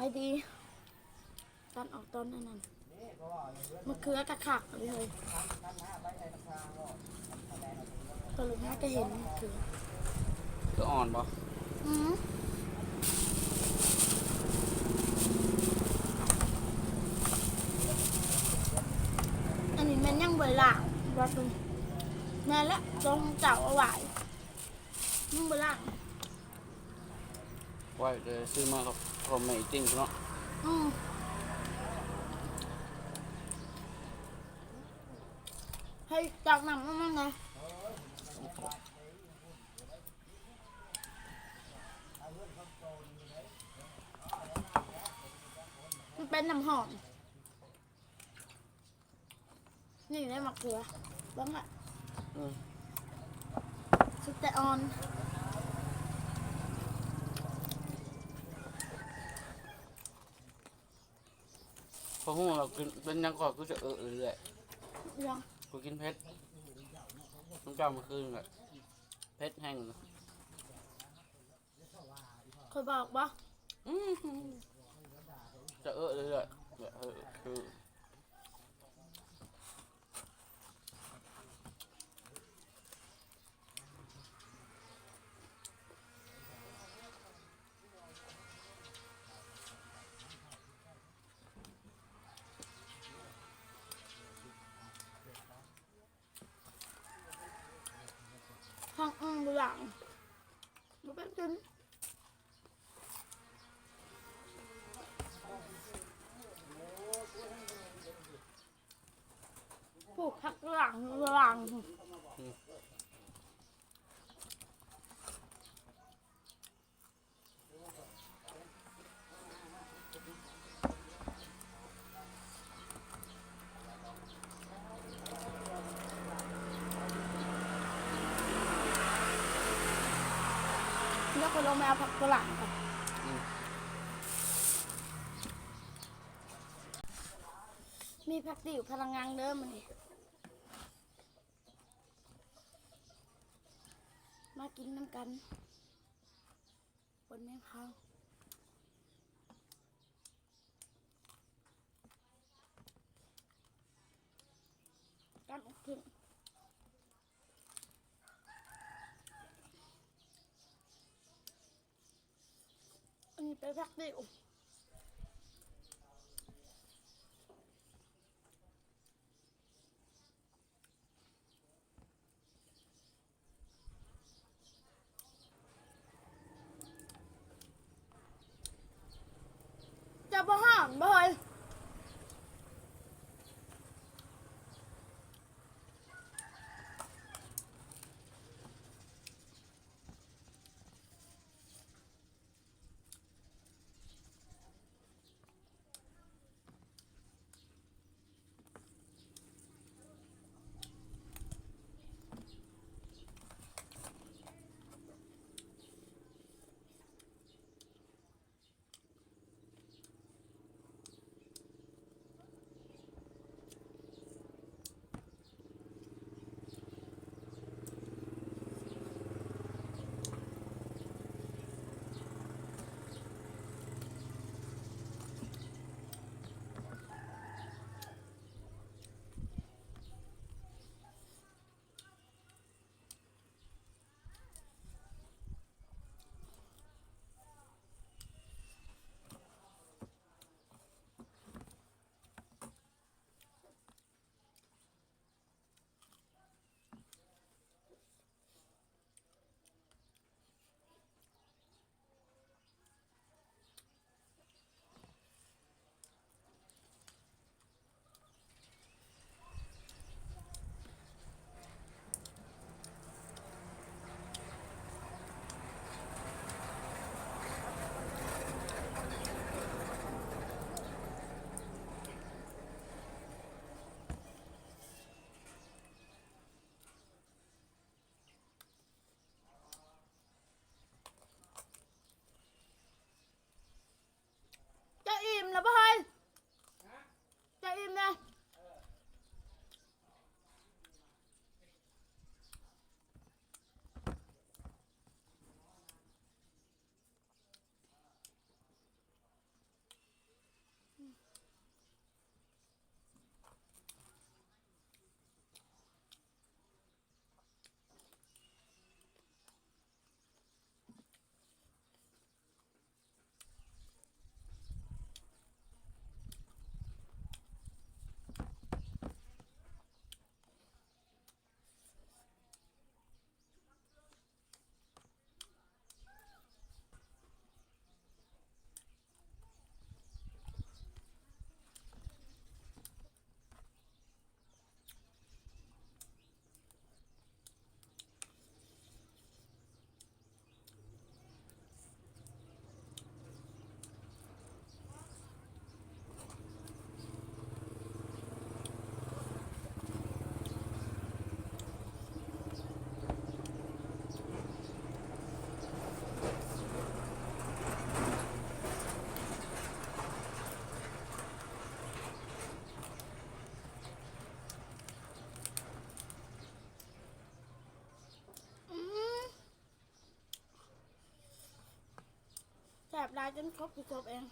ໄປດີ ຕັດອອກຕອນນັ້ນ ມະເຂືອກະຄັກເລີຍ ກໍເລີຍຫາກະເຫັນມະເຂືອ ຄືອ່ອນບໍ່? ອືມ ອັນນີ້ແມ່ນຍັງບໍ່ໄດ້ລ້າງ ວ່າ ແມ່ນແຫຼະ ຕ້ອງເຈົ້າເອົາໄວ້ ຍັງບໍ່ລ້າງ. ໄວ້ ເອີ ຊື້ມາກັບ Homemade Eating ເນາະ ອືມ ໃຫ້ຕັກນ້ຳມັນນະ ມັນເປັນນ້ຳຫອມ. ນີ້ໄດ້ໝາກເຂືອ ເບິ່ງລະ ອືມ ສຸກແຕ່ອ່ອນ ພໍຮູ້ລະກິນ ເປັນຫຍັງກໍຄືຈະເອີເລື້ອຍ ຫຍັງ? ກູກິນເຜັດ ມື້ເຊົ້າມື້ຄືນແຫຼະ ເຜັດແຮງ. ຂ້ອຍບອກບໍ່? ອືມ ຈະເອີເລື້ອຍໆ ແບບ ເອີ ຄື ທາງອື່ນບໍ່ລ້າງ ບໍ່ເປັນກິນ ຜູ້ພັກຫຼັງ ຫຼັງ ອືມ. ແລ້ວກໍລົງໄປເອົາຜັກຝຣັ່ງກ່ອນ ອືມ ມີຜັກຕິ້ວພະລັງງານເດີມື້ນີ້ ມາກິນນຳກັນ. ປົນແມງເຜົາ ກັນອອກເຖິງ ອັນນີ້ເປັນຜັກດິ້ວ. ຈະບໍ່ຮ້ອນບໍ່ເຮີ້ຍ? ອ ຫຼາຍຈົນຄົບຊິຄົບເອງ.